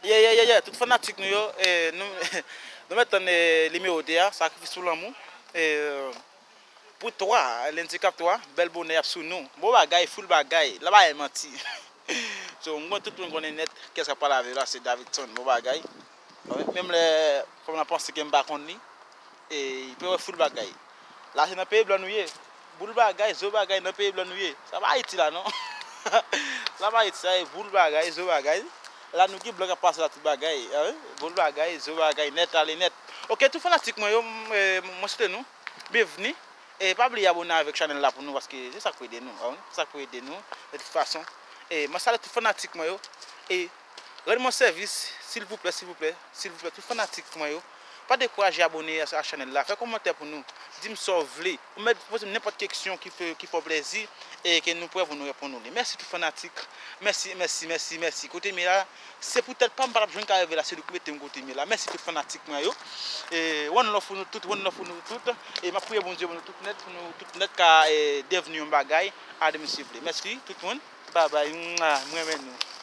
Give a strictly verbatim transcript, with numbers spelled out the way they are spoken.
Yeah, yeah, yeah, yeah. Tout fanatik nou yo, eh, nou, nou mèt tann, eh, nimewo de a, Sakrifis pou lanmou. Eh, pou twa, lendi k ap twa, bèl bonè y ap sou nou. Bon bagay, full bagay. La pa yon manti. So, mwen tout moun konnen nèt, kès k ap pale avè la, se Davidson. Bon bagay. Menm lè fanm nan panse ke m pa konn li, e li pe wè full bagay. La se nan peyi blan nou ye. Boul bagay, zo bagay nan peyi blan nou ye. Sa pa Ayiti la non. Sa pa Ayiti, sa e boul bagay, zo bagay. La nou gen blan k ap pase la tout bagay. Boul bagay, zo bagay, nèt ale nèt. Ok, tout fanatik mwen yo, mwen swete nou byenvni. E pa bliye abone avèk chanèl la pou nou, paske se sa k pou ede nou. Se sa k pou ede nou, de tout fason. E mwen salye tout fanatik mwen yo. E rann mwen sèvis, silvouplè, silvouplè, silvouplè, tout fanatik mwen yo. Pa dekouraje abone a, a chanèl la, fè kòmantè pou nou. Di m sa w vle. Ou mèt poze m nenpòt keksyon ki fè, ki fè w plezi e ke nou prè pou nou reponn ou li. Mèsi tout fanatik. Mèsi, mèsi, mèsi, mèsi. Kote m ye la, se poutèt pa m pa t ap jwenn ka rive la, se li ki mete m kote m ye la. Mèsi tout fanatik mwen yo. E one love pou nou tout, one love pou nou tout. E m ap priye Bondye pou nou tout nèt, pou nou tout nèt ka, e, devni yon bagay. Admen si vle. Mèsi tout moun. Babay. Mwa, m renmen nou.